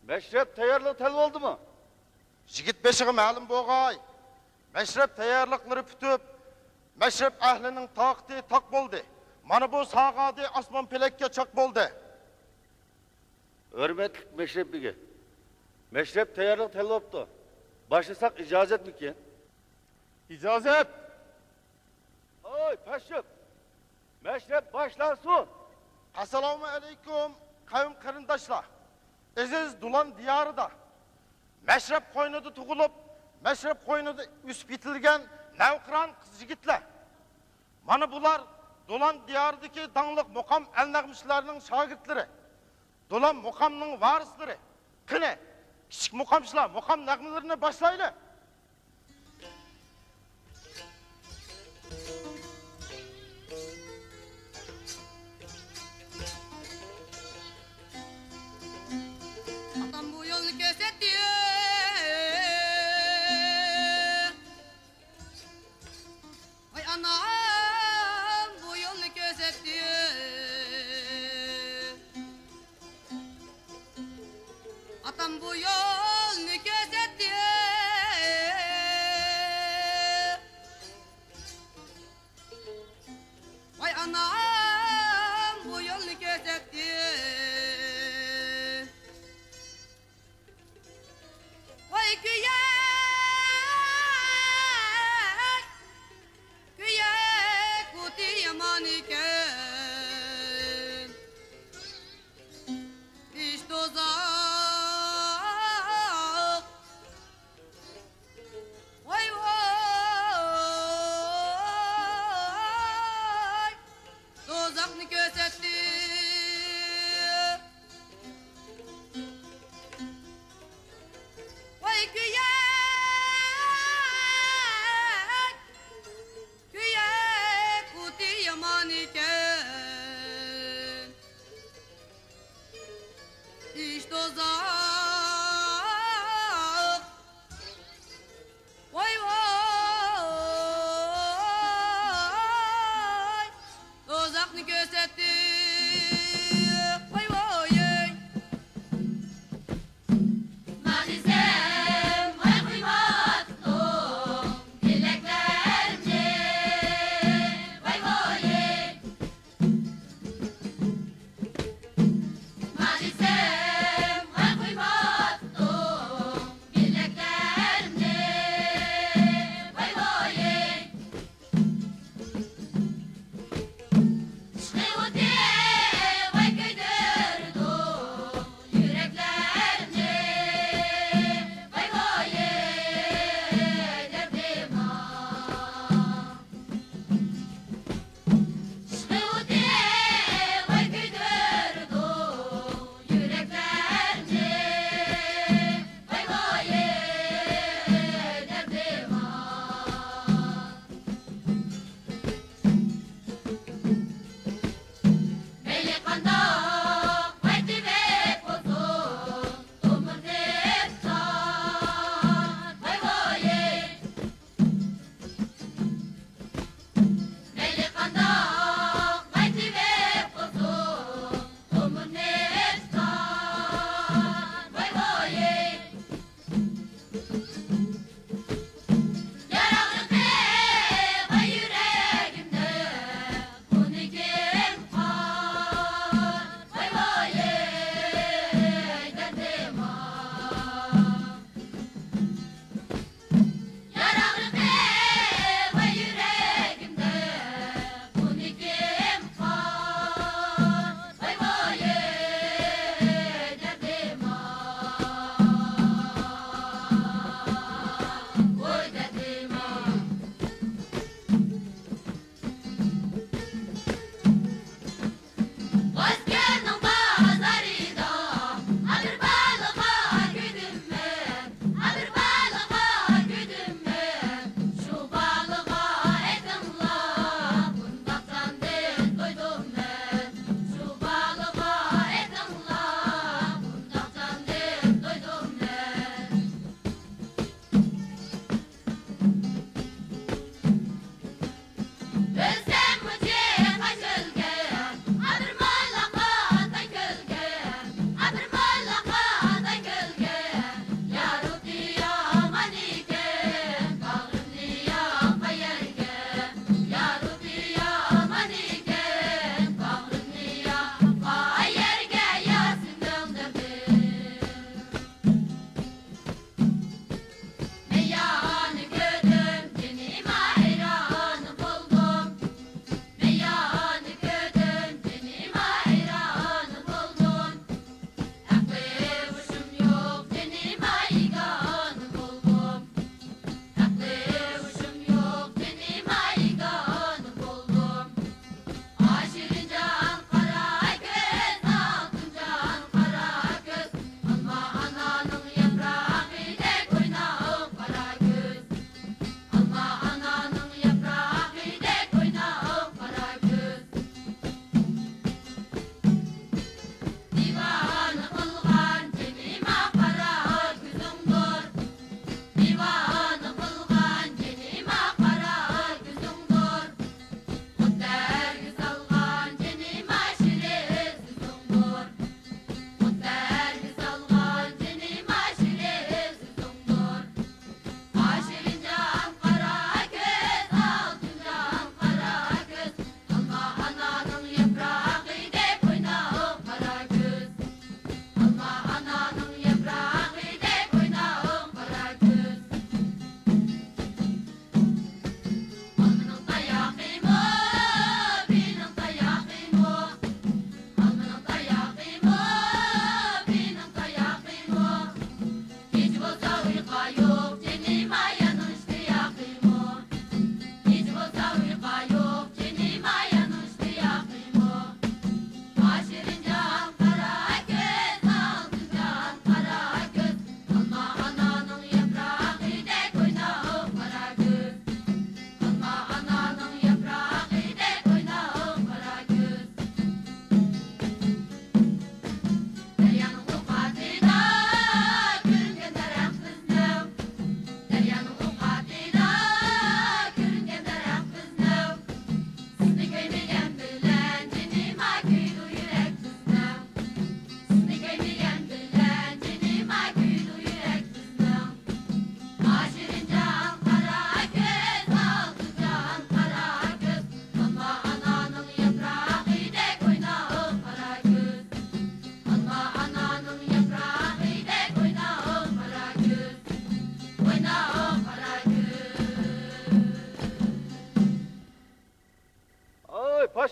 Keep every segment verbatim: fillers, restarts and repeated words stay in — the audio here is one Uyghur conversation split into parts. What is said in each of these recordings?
مەشرەپ تەييارلىق تەل بولدىمۇ؟ يىگىت بېشىغا مەلۇم بولغاي، مەشرەپ تەييارلىقلىرى پۈتۈپ، مەشرەپ ئەھلىنىڭ تاقىتى تاق بولدى. مانا بۇ ساغادى ئاسمان پەلەككە چاق بولدى. ھۆرمەتلىك مەشرەپ بېگى، مەشرەپ تەييارلىق تەل بوپتۇ. باشلىساق ئىجازەتمىكىن؟ ئىجازەت! ھاي، پەشىپ! مەشرەپ باشلانسۇن! ئەسسالامۇ ئەلەيكۇم، قەۋم قېرىنداشلار! ئەزىز دۇلان دىيارىدا، مەشرەپ قوينىدا تۇغۇلۇپ، مەشرەپ قوينىدا ئۆسۈپ يېتىلگەن نەۋقىران قىز-يىگىتلەر! مانا بۇلار دۇلان دىيارىدىكى داڭلىق مۇقام ئەلنەغمىچىلەرنىڭ شاگىرتلىرى، دۇلان مۇقامنىڭ ۋارىسلىرى. قېنى، كىچىك مۇقامچىلار مۇقام نەغمىلىرىنى باشلايلى! ئاتام بۇ يولنى كۆرسەتتى. ۋاي ئانام بۇ يولنى كۆرسەتتى. ئاتام بۇ يولنى كۆرسەتتى.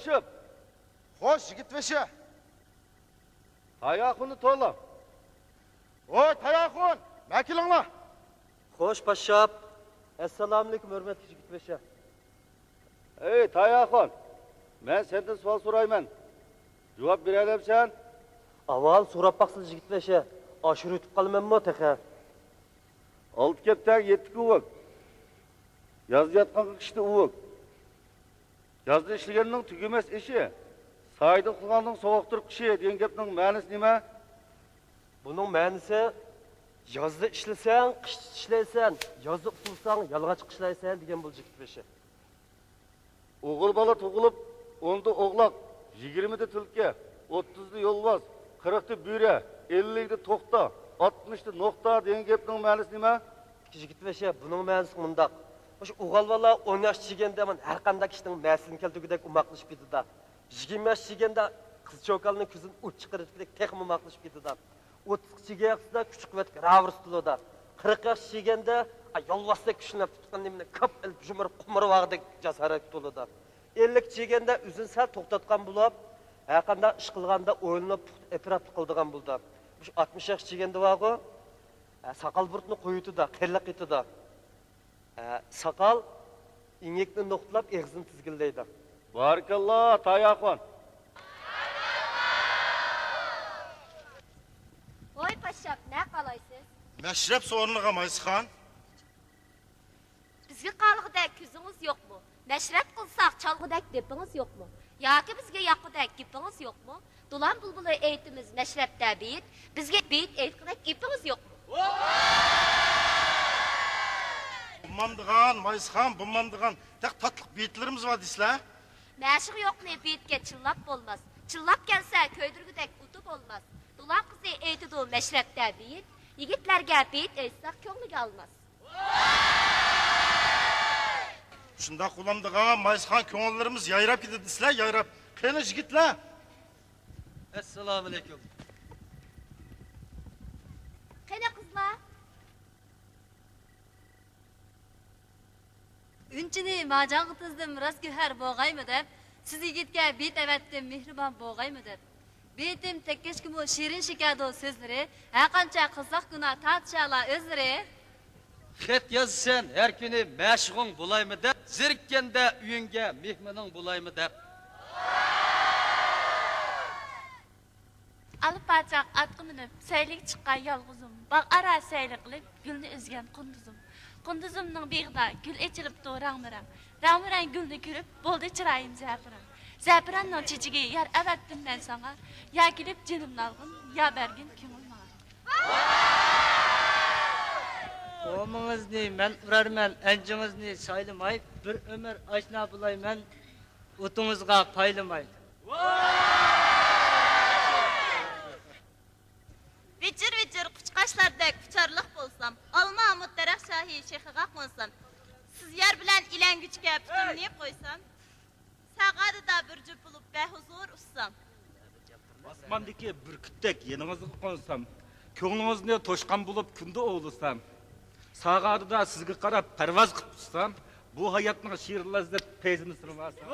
چىپ. خوش، يىگىت بېشى. تاياخۇننى تولا. ۋوي، تاياخۇن، مەكىلىڭلار. خوش، پاششاپ. ئەسسالامۇئەلەيكۇم، ھۆرمەتلىك يىگىت بېشى. ئەي، تاياخۇن، مەن سەندىن سوئال سورايمەن. جاۋاب بېرەلەمسەن؟ ئاۋۋال سوراپ باقسىلا، يىگىت بېشى. ئاشۇرۇۋېتىپ قالىمەنمۇ تېخى؟ ئالتە كەپتەرگە يەتتە كۇۋۇك. يازدا ياتقانغا قىشتا ئۇۋۇك. يازدا ئىشلىگەننىڭ تۈگىمەس ئېشى، سايدا ئۇخلىغاننىڭ سوغۇقتۇر قىشى دېگەن گەپنىڭ مەنىسى نېمە؟ بۇنىڭ مەنىسى، يازدا ئىشلىسەڭ، قىشتا ئىشلەيسەن، يازدا ئۇخلىساڭ، يالىڭاچ قىشلايسەن دېگەن بولىدۇ، يىگىت بېشى. ئوغۇل بالا تۇغۇلۇپ، ئوندا ئوغلاق، يىگىرمىدە تۈلكە، ئوتتۇزدا يولۋاس، قىرىقتا بۆرە، ئەللىكتە توختا، ئاتمىشتا نوختا دېگەن گەپنىڭ مەنىسى نېمە؟ يىگىت بېشى، بۇنىڭ مەنىسى مۇنداق. مۇشۇ ئوغۇل بالا ئون ياش چىگەندە مانا ھەر قانداق ئىشنىڭ مەنىسىنى كەلتۈرگۈدەك ئوماقلىشىپ كېتىدۇ. يىگىرمە ياش چىگەندە قىز چوكاننىڭ كۆزىدىن ئوت چىقىرىۋەتكۈدەك تېخىمۇ ئوماقلىشىپ كېتىدۇ. ئوتتۇز چىگەن ۋاقتىدا كۈچ قۇۋۋەتكە راۋۇرۇس تولىدۇ. قىرىق ياش چىگەندە، ئا، يولۋاستەك كۈچلىنىپ تۇتقان نېمىنى كاپ ئېلىپ يۇمۇر قۇمۇر ۋاغدەك جاسارەتكە تولىدۇ. ئەللىك چىگەندە ئۆزىنى سەل توختاتقان بولۇپ، ھەرقانداق ئىش قىلغاندا ئويلىنىپ، ئەتراپلىق قىلىدىغان بولىدۇ. مۇشۇ ئاتمىش ياش چىگەندە بارغۇ، ھە، ساقال بۇرۇتنى قويۇۋېتىدۇ، قېرىلىق ئېتىدۇ. ھە، ساقال ئېڭەكنى نوختىلاپ، ئېغىزىنى تىزگىنلەيدۇ. بارىكاللا، تاياخۇن. ۋوي پاششاپ، نەق ئالايسىز؟ مەشرەپ سورۇنىغا مايسىخان. بىزگە قارىغۇدەك كۆزىڭىز يوقمۇ؟ مەشرەپ قىلساق چالغۇدەك دېپىڭىز يوقمۇ؟ ياكى بىزگە ياققۇدەك گېپىڭىز يوقمۇ؟ دولان بۇلبۇلى ئېيتىمىز مەشرەپتە بېيىت، بىزگە بېيىت ئېيتقۇدەك ئېپىڭىز يوقمۇ؟ بولمامدىغان، مايسىخان، بولمامدىغان، تېخى تاتلىق بېيىتلىرىمىز بار دېسىلە. مەشىقى يوقنى بېيىتكە چىللاپ بولماس، چىللاپ كەلسە كۆيدۈرگۈدەك ئوتى بولماس. دولان قىزى ئېيتىدۇ مەشرەپتە بېيىت، يىگىتلەرگە بېيىت ئېيتساق كۆڭلىگە ئالماس. شۇنداق بولامدىغان، مايسىخان، كۆڭۈللىرىمىز يايراپ كېتىدۇ دېسىلە، يايراپ. قېنى يىگىتلەر؟ ئەسسالامۇئەلەيكۇم. قېنى قىزلار؟ ئۈنچىنى ماجانغا تىزدىم، راست گۆھەر بوغايمۇ دەپ، سىز يىگىتكە بېيىت ئەۋەتتىم، مېھرىبان بوغايمۇ دەپ. بېيىتىم تەككەچكىمۇ شېرىن شېكەردۇ سۆزلىرى، ھەرقانچە قىلساق گۇناھ تارتىشارلا ئۆزلىرى. خەت يازىسەن ھەر كۈنى مەشۇقۇڭ بولايمۇ دەپ، زېرىككەندە ئۆيۈڭگە مېھمىنىڭ بولايمۇ دەپ. ئالا پاچاق ئاتقا مىنىپ، سەيلىگە چىققان يالغۇزۇم، باغ ئارا سەيلە قىلىپ، گۈلنى ئۈزگەن قۇندۇزۇم. قۇندۇزۇمنىڭ بېغىدا گۈل ئېچىلىپتۇ رەڭمۇرەڭ. رەڭمۇرەڭ گۈلنى كۆرۈپ، بولدى چىرايىم زەپىران. زەپىراننىڭ چېچىكى يار ئەۋەتتىم مەن ساڭا. يا كېلىپ جېنىمنى ئالغىن، يا بەرگىن كۆڭۈل ماڭا. بومىڭىزنى مەن ئۇرارمەن، ئەنجىڭىزنى سايلىماي، بىر ئۆمۈر ئاشنا بولايمەن، ئوتىڭىزغا پايلىماي. ۋىچىر-ۋىچىر قۇشقاچلاردەك ئۇچارلىق بولسام، ئالما، ئامۇت دەرەخ شاھى شېخىغا قونسام، سىز يار بىلەن ئىلەڭگۈچكە پۇتۇمنى قويسام، ساغادىدا بىر جۈپ بولۇپ بەھۇزۇر ئۇچسام، ئاسماندىكى بۈركۈتتەك يېنىڭىزغا قونسام، كۆڭلىڭىزنى توشقان بولۇپ كۈندە ئوۋلىسام، ساغادىدا سىزگە قاراپ پەرۋاز قىلىپ ئۇچسام، بۇ ھاياتنىڭ شېرىن لەززەت پەيزىنى سۈرمەسەم.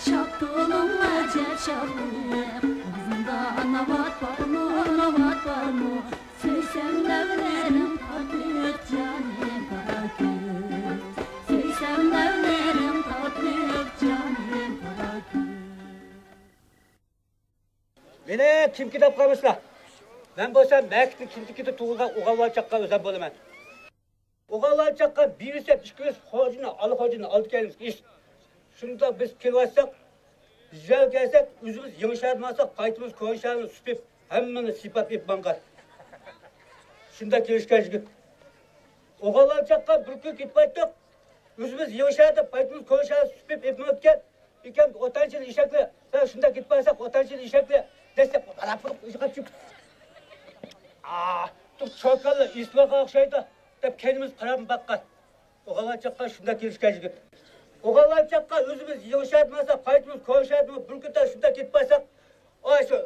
شاد تولۇڭ ئەجەب شادلىق، ئاغزىمدا ناۋات بارمۇ، ناۋات بارمۇ؟ سۆيسەم لەۋلىرىڭ تاتلىق، جانىم قارا كۆز. سۆيسەم لەۋلىرىڭ تاتلىق، جانىم قارا كۆز. مېنى كىمكى دەپ قالمىسىلا. مەن بولسام مەكىتنىڭ كىندىكىدە تۇغۇلغان ئوغۇل بالا چاققان ئۆزۈم بولىمەن. ئوغۇل بالا چاققان بىۋىسەپ ئىككىۋىس خوجىنى، ئالا خوجىنى ئالدى كەينىمىزگە ئىش. شۇنداق بىز كېلىۋاتساق، بىز يەرگە كەلسەك، ئۆزىمىز يېڭى شەھەردىن ماڭساق، پايتىمىز كونا شەھەرنى سۈپۈپ، ھەممىنى سىيپاپ ئېلىپ ماڭغان. شۇنداق كېلىشكەن يىگىت. ئوغۇل بالا چاققان بىر كۈن كېتىپ قايتتۇق. ئۆزىمىز يېڭى شەھەردە پايتىمىز كونا شەھەرنى سۈپۈپ ئېلىپ ماڭىدىكەن. ئىكەن، ئوتانچىلى ئېشەكلەر، سەن شۇنداق كېتىپ بارساق، ئوتانچىلى ئېشەكلەر دەسلەپ بالا پۇرۇق ئىزغاپ چۈپ. ئا، تۇ چوكانلار ئېسىلغا ئوخشايدۇ، دەپ كەينىمىز قاراپ باققان. ئوغۇل بالا چاققان شۇنداق كېلىشكەن يىگىت. ئوغۇل بالا چاققان ئۆزىمىز يېڭى شەھەردە ماڭساق، پايتىمىز كونا شەھەردىمۇ بىر كۈندە شۇنداق كېتىپ بارساق، ئاي شۇ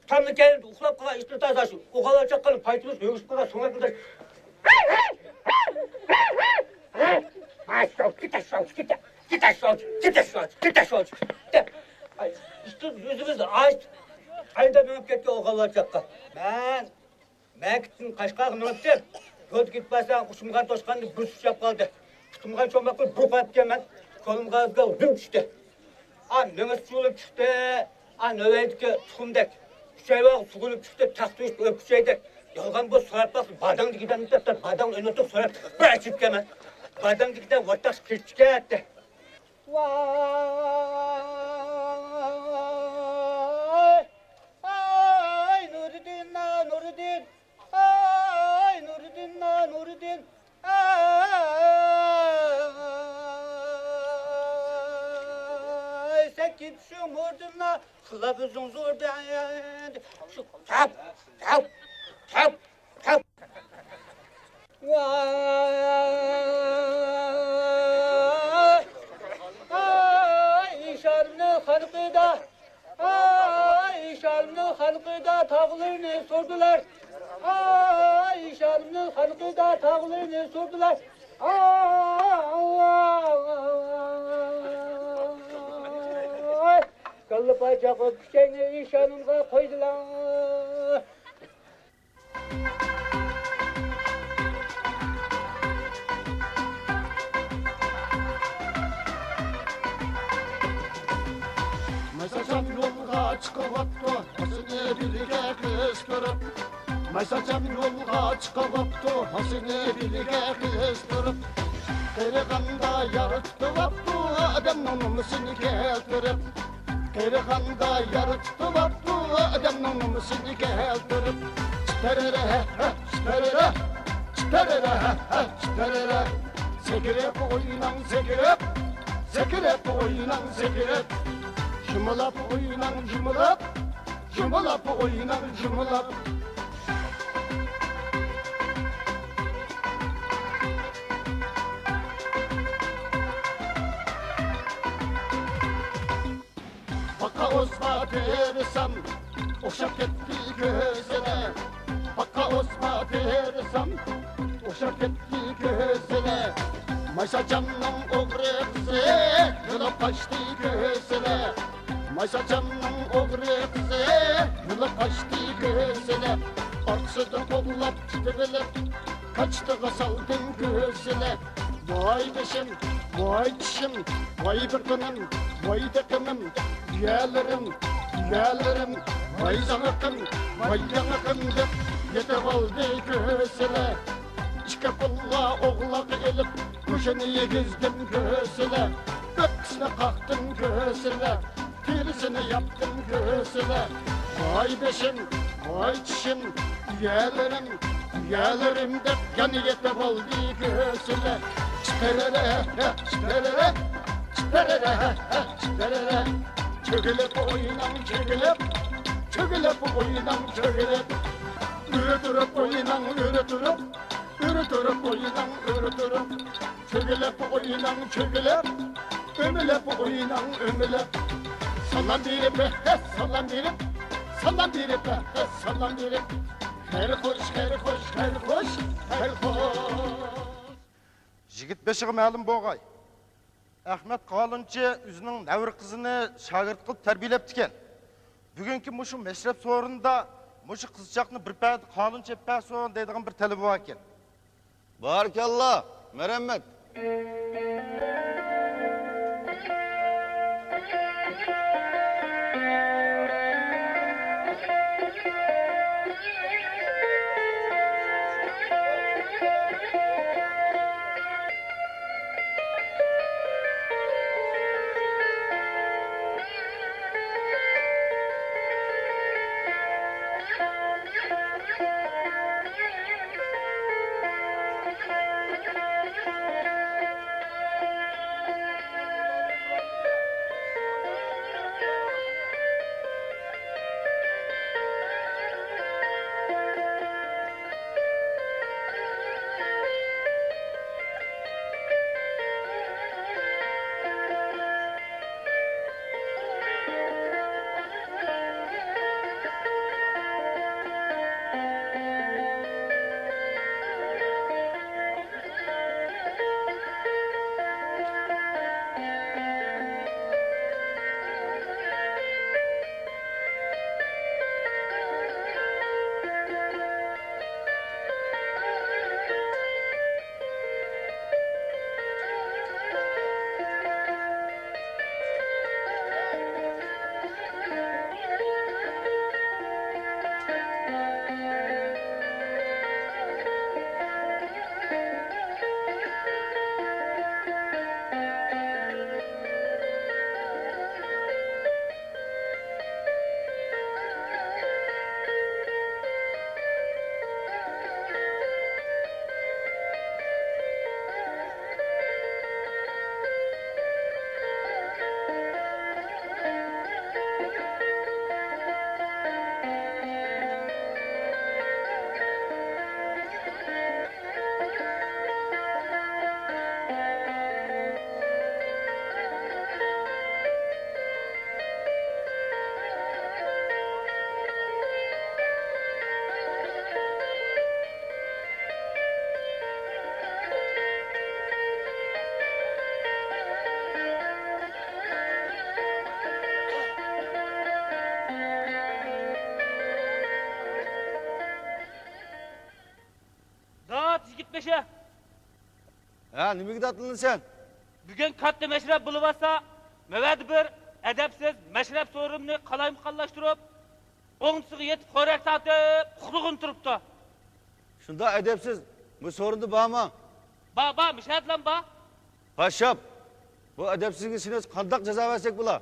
تامنى كەينىدە ئۇخلاپ قالغان ئىتنى تازا شۇ ئوغۇل بالا چاققاننىڭ پايتىمىز ئۆگۈشۈپ قالغان سۆڭەكلىدە ئاشۇ، كېتە شۇ، كېتە، كېتە شۇ، كېتە شۇ، كېتە شۇ، دەپ، ئاي، ئىتنى ئۆزىمىز ئاچ، ئايدا مېڭىپ كەتكەن ئوغۇل بالا چاققان. مەن مەكىتتىن قەشقەرگە مېڭىپتىم. يولدا كېتىپ بارسام، ئۇچۇمغان توشقاندىن بىر سۇچراپ قالدى. پۇتۇمغا چوماق قىلىپ بۇرۇپ ئاپتىكەنمەن. كولۇمغا ئازگال دۈم چۈشتى. ئا، مېڭىسى چۇۋۇلۇپ چىقتى. ئا، نۆۋەتتىكى تۇخۇمدەك ئۈچەيۋاغ سۇغۇلۇپ چىقتى، تەختە ئۆپكە ئۈچەيدەك. يالغان بۇ سوراپ باقسا، باداڭدىكىدەك دەپ، باداڭنى ئۆينەتتۇق سوراپ بىر ئېچىپكەنمەن. باداڭدىكىدەك ۋارتاقسا كىرىپ كەتتى. ۋاي! ئاي، نۇرىدىن، نۇرىدىن! ئاي، نۇرىدىن، نۇرىدىن! ئاي، سەن كىمسىڭ مۇردىن؟ خىلاپىزىڭ زور بەند. شۇ تاپ، تاپ، تاپ، تاپ. ۋاي! ئاي، ئىشاننىڭ خەلقىدە، ئاي، ئىشاننىڭ خەلقىدە تاغلىرىنى سوردۇلار. ئاي، ئىشاننىڭ خەلقىدە تاغلىرىنى سوردۇلار. ئاي، كاللا پاچاق ئۆپكىچەينى ئىشانىمغا قويدۇلار. مايساچام يولغا چىقىۋاپتۇ، باشىنى بېلىگە قىستۇرۇپ. مايساچام يولغا چىقىۋاپتۇ، باشىنى بېلىگە قىستۇرۇپ. قېرىغاندا يار تۇتۇۋاپتۇ، ئادەمنىڭ نومۇسىنى كەلتۈرۈپ. قېرىغاندا يار تۇتۇۋاپتۇ، ئادەمنىڭ نومۇسىنى كەلتۈرۈپ. چىتەرەرە، چىتەرەرە، چىتەرەرە، چىتەرەرە. سەكرەپ ئويناڭ، سەكرەپ، سەكرەپ ئويناڭ، سەكرەپ. يۇمۇلاپ ئويناڭ، يۇمۇلاپ، يۇمۇلاپ ئويناڭ، يۇمۇلاپ. باقا ئوزما تېرىسام، ئوخشاپ كەتتى كۆزىنى. باقا ئوزما تېرىسام، ئوخشاپ كەتتى كۆزىنى. مايساچامنىڭ ئوغرى قىزى، يۇلۇپ قاچتى كۆزىنى. مايساچامنىڭ ئوغرى قىزى، يۇلۇپ قاچتى كۆزىنى. ئارقىسىدىن قوغلاپ كېتىۋېلىپ، كاچىتىغا سالدىم كۆزىنى. ۋاي بېشىم، ۋاي چىشىم، ۋاي بېقىنىم، ۋاي دېقىنىم، ئۇيەلىرىم، ئۇيەلىرىم، ۋاي زاڭىقىم، ۋاي ياڭىقىم دەپ يېتىۋالدى كۆسىلە. ئىككى قولغا ئوغلاق ئېلىپ، مۇشۇنى يېگۈزدۈم كۆسىلە. ئۆپكىسىنى قاقتىم كۆسىلە. تېرىسىنى ياپتىم كۆسىلە. ۋاي بېشىم، ۋاي چىشىم، ئۇيەلىرىم، ئۇيەلىرىم دەپ يەنە يېتىۋالدى كۆسىلە. چىتەرەرە، چىتەرەرە، چىتەرەرە، چىتەرەرە. چۆگىلەپ ئويناڭ، چۆگىلەپ، چۆگىلەپ ئويناڭ، چۆگىلەپ. ئۆرە تۇرۇپ ئويناڭ، ئۆرە تۇرۇپ، ئۆرە تۇرۇپ ئويناڭ، ئۆرە تۇرۇپ. چۆگىلەپ ئويناڭ، چۆگىلەپ، ئۆمىلەپ ئويناڭ، ئۆمىلەپ. سالام بېرىپ، ھە، سالام بېرىپ، سالام بېرىپ، ھە، سالام بېرىپ. خەير خوش، خەير خوش، خەير خوش، خەير خوش. يىگىت بېشىغا مەلۇم بولغاي. ئەخمەت قالۇنچى ئۆزىنىڭ نەۋرە قىزىنى شاگىرت قىلىپ تەربىيەلەپتىكەن. بۈگۈنكى مۇشۇ مەشرەپ سورۇنىدا مۇشۇ قىزچاقنى بىر پەدە قالۇنچە ئېلىپ بەرسۇن دەيدىغان بىر تەلىپى باركەن. بارىكاللا، مەرھەمەت. دات يىگىت بېشى! ھە، نېمىگە داتلىنىسەن؟ بۈگۈن كاتتا مەشرەپ بولۇۋاتسا، مەۋەدە بىر ئەدەپسىز مەشرەپ سورۇنىنى قالايمىقانلاشتۇرۇپ، ئوڭدىسىغا يېتىپ خورەك تارتىپ ئۇخلىغىلى تۇرۇپتۇ. شۇنداق ئەدەپسىز، بۇ سورۇندا بارمۇ؟ بار، بار، مۇشەدىلام بار. پاششاپ، بۇ ئەدەپسىزگە سېنى قانداق جازا بەرسەك بولا؟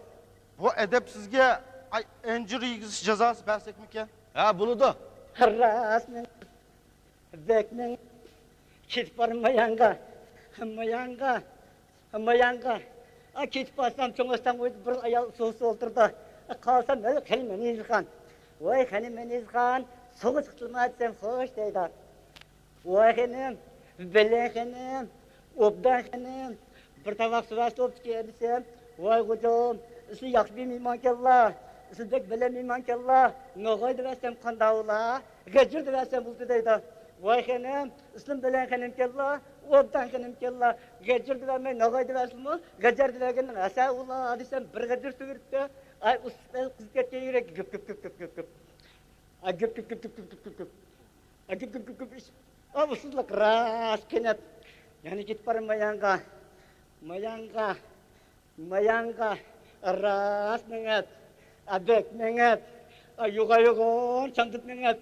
بۇ ئەدەپسىزگە، ئاي، ئەنجۈر يېگۈزۈش جازاسى بەرسەكمىكەن؟ ھە، بولىدۇ. راستمۇ؟ بەكمۇ؟ كېتىپ بارمايانغا، مايانغا، مايانغا. ئا، كېتىپ بارسام، چوڭ ئۆستەڭ بويىدا بىر ئايال سۇ ئولتۇرىدۇ. قارىسام، ھەي، قېنى مەنىزخان. ۋاي، قېنى مەنىزخان، سۇغا چىقتىلما دېسەم، خوش دەيدۇ. ۋاي خېنىم، بەلەن خېنىم، ئوبدان خېنىم، بىر تاۋاق سۇ بەرسە بوپتىكەن دېسەم، ۋاي غوجام، سىلى ياخشى بىر مېھمانكەنلا، سىلى بەك بەلەن مېھمانكەنلا، ناغاي دېۋەرسەم قانداق بولا، غەجىر دېۋەرسەم بولدى دەيدۇ. ۋاي خېنىم، ئىسمىم بەلەن خېنىمكەنلا، ئوبدان خېنىمكەنلا، غەجىر دېۋەرمەي ناغاي دېۋەرسىمۇ، غەجەر دېۋەرگەننىڭ ھەسە ئۇلا دېسەم، بىر غەجىر سۈرۈپتۇ. ئاي، ئۇسسۇل قىزىپ كەتكەن يۈرەك گۈپ، گۈپ، گۈپ، گۈپ، گۈپ، گۈپ. ئا، گۈپ، گۈپ، گۈپ، گۈپ، گۈپ. ئا، گۈپ، گۈپ، گۈپ، گۈپ، گۈپ. ئا، ئۇسسۇللۇق راست كېنەپ. يەنە كېتىپ بارىمەن مايانغا. مايانغا. مايانغا. راست مېڭىپ. ئا، بەك مېڭىپ. ئا، يوغا يوغان چامدىپ مېڭىپ.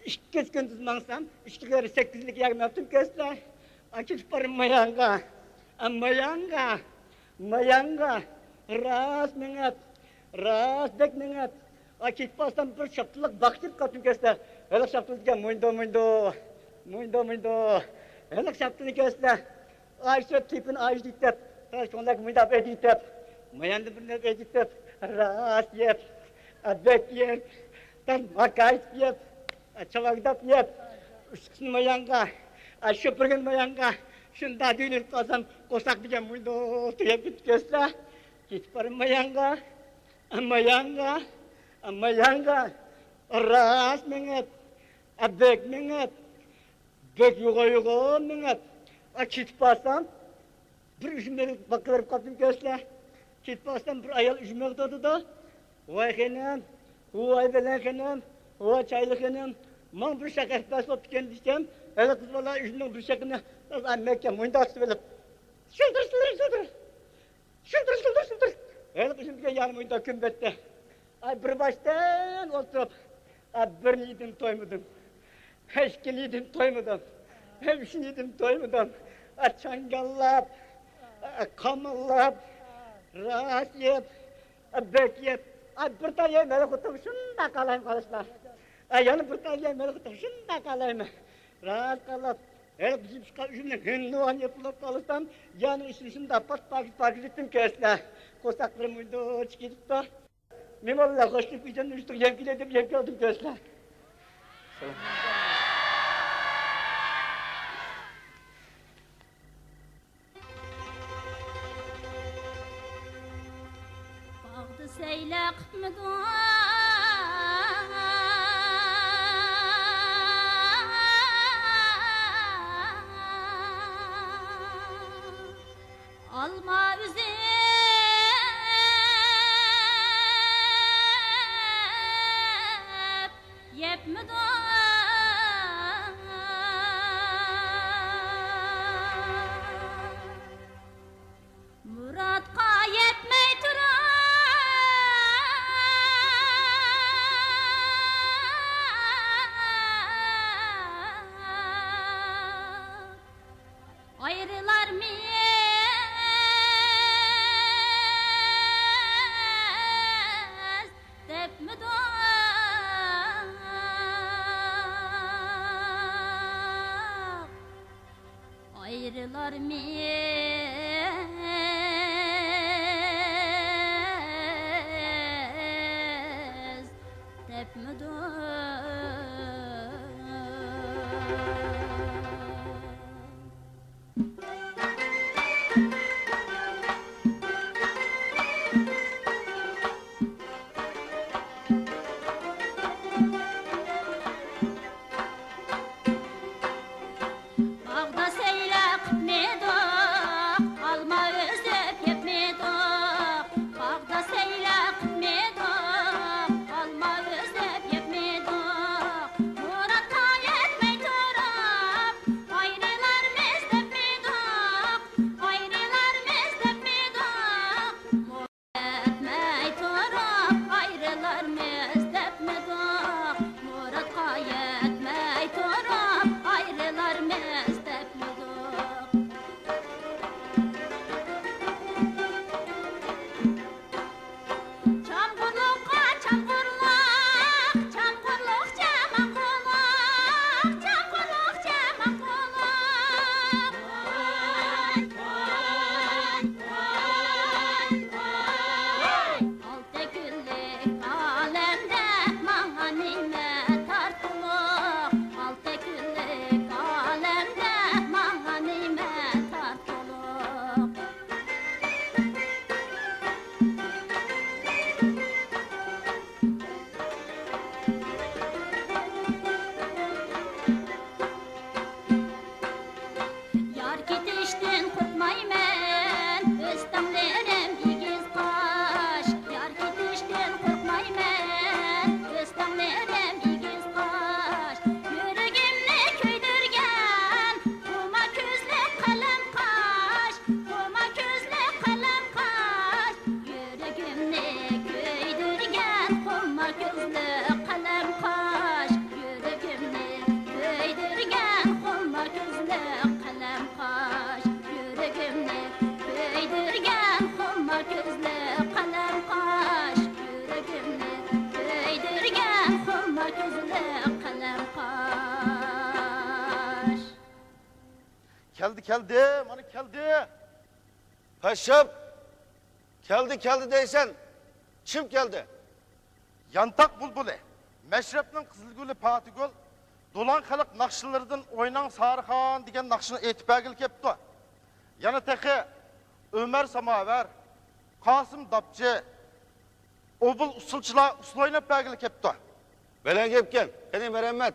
ئىككى كۈندۈز ماڭسام، ئىككى قېرى سەككىزلىك يەرگە مەپتۇم كەتسە. ئا، كېتىپ بارىمەن مايانغا. ئا، مايانغا. مايانغا. راست مېڭىپ. راست بەك مېڭىپ. ئا، كېتىپ بارسام، بىر شاپتۇللۇق باغ كېلىپ قاپتۇ كەسلە. ھېلىقى شاپتۇل دېگەن مۇندو، مۇندو. مۇندو، مۇندو. ھېلىقى شاپتۇلنى كەسلە. ئايشۇ تېپىن ئايشۇ دېيىپ. شۇنداق مۇنداق ئېدىتىپ. ماياندا بىر نەپ ئېدىتىپ. راست يەپ. ئا، بەك يەپ. تام ماكايىپ يەپ. ئا، چاۋاگداپ يەپ. ئۈچ قىسمى مايانغا. ئا، شۇ بىر كۈن مايانغا. شۇنداق دېيىلىپ قالسام، قورساق دېگەن مۇندو تۈگەپ كېتىپ كەسلە. كېتىپ بارىمەن مايانغا. مايانغا، مايانغا، راست مېڭىپ، بەك مېڭىپ، بەك يوغا يوغا مېڭىپ، كېتىپ بارسام، بىر ئۈجمىگە باققا بېرىپ قاپتىمكەن سىلەر. كېتىپ بارسام بىر ئايال ئۈجمىگە تۇرىدۇ. ۋاي خېنىم، ۋاي بەلەن خېنىم، ۋاي چايلىق خېنىم، ماڭا بىر شاخ ئەپەس بوپتىكەن دېسەم، ھېلىقى قىز بالا ئۈجمىنىڭ بىر شېخىنى مەھكەم مۇنداق تۇتۇۋېلىپ، شىلدىر، شىلدىر، شىلدىر، شىلدىر، شىلدىر، شىلدىر. ھېلىقى ئۈجمىگە يەنە مۇنداق كۈمبەتتە. ئاي، بىر باشتىن ئولتۇرۇپ، ئا، بىرنى يېدىم، تويمىدىم. ئىككىنى يېدىم، تويمىدىم. ئۈچنى يېدىم، تويمىدىم. ئا، چاڭگاللاپ، ئا، قاماللاپ، راست يەپ، ئا، بەك يەپ. ئا، بىر تال يەي مەن خوتۇن شۇنداق قالايمەن قاراشلار. ئا، يەنە بىر تال يەي مەن خوتۇن شۇنداق قالايمەن. راست قالاپ، ھېلى بىزىم چىققان ئۈجمىنى ھىندىۋان يېپىلىپ قالسام، يەنە ئىشىم شۇنداق پات پاكىز پاكىز يېتىم كەسلەر. قورساقلىرىم مۇنداق كېتىپتۇ. مېنىڭ بىلەن خوشلىشىپ كېتىپ، يەپ كېلە دەپ يەپ كەلدىم كەسلەر. باغدا سەيلە قىپمىدۇق، ئالما ئۈزۈپ يەپمىدۇق. مۇرادقا يەتمەي تۇرۇپ، ئايرىلارمىز دەپمىدۇق. ئايرىلارمىز دەپمىدۇق. باغدا سەيلە قىپمىدۇق، ئالما ئۈزۈپ يەپمىدۇق. باغدا سەيلە قىپمىدۇق، ئالما ئۈزۈپ يەپمىدۇق. مۇرادقا يەتمەي تۇرۇپ، ئايرىلارمىز دەپمىدۇق، ئايرىلارمىز دەپمىدۇق. يەتمەي تۇرۇپ ئايرىلارمىز دەپمىدۇق، مۇرادقا يەتمەي تۇرۇپ ئايرىلارمىز دەپمىدۇق. چامغۇرلۇققا چامغۇرلۇق، چامغۇرلۇقچە ماڭغۇلۇق، چامغۇرلۇقچە ماڭغۇلۇق. ئالتە كۈنلۈك ئالەمدە ماڭا نېمە تارتقۇلۇق؟ ئالتە كۈنلۈك ئالەمدە ماڭا نېمە تارتقۇلۇق؟ يار كېتىشتىن قورقمايمەن، ئۆستەڭلىرىم ئېگىز قاش. يار كېتىشتىن قورقمايمەن، ئۆستەڭلىرىم ئېگىز قاش. يۈرىكىمنى كۆيدۈرگەن خۇما كۆزلۈك قەلەم قاش، خۇما كۆزلۈك قەلەم قاش. يۈرىكىمنى كۆيدۈرگەن خۇما كۆزلۈك قەلەم قاش، يۈرىكىمنى كۆيدۈرگەن خۇما كۆزلۈك قەلەم قاش، يۈرىكىمنى كۆيدۈرگەن خۇما كۆزلۈك قەلەم قاش، يۈرىكىمنى كۆيدۈرگەن خۇما كۆزلۈك قەلەم قاش. كەلدى، كەلدى، مانا كەلدى. پاششاپ! كەلدى، كەلدى دەيسەن، كىم كەلدى؟ يانتاق بۇلبۇلى، مەشرەپنىڭ قىزىلگۈلى پاتىگۈل، دولان خەلق ناخشىلىرىدىن ئويناڭ سارىخان دېگەن ناخشىنى ئېيتىپ بەرگىلى كەپتۇ. يەنە تېخى ئۆمەر ساماۋەر، قاسىم داپچى، ئوبۇل ئۇسسۇلچىلار ئۇسسۇل ئويناپ بەرگىلى كەپتۇ. بەلەن گەپكەن، قېنى مەرھەمەت،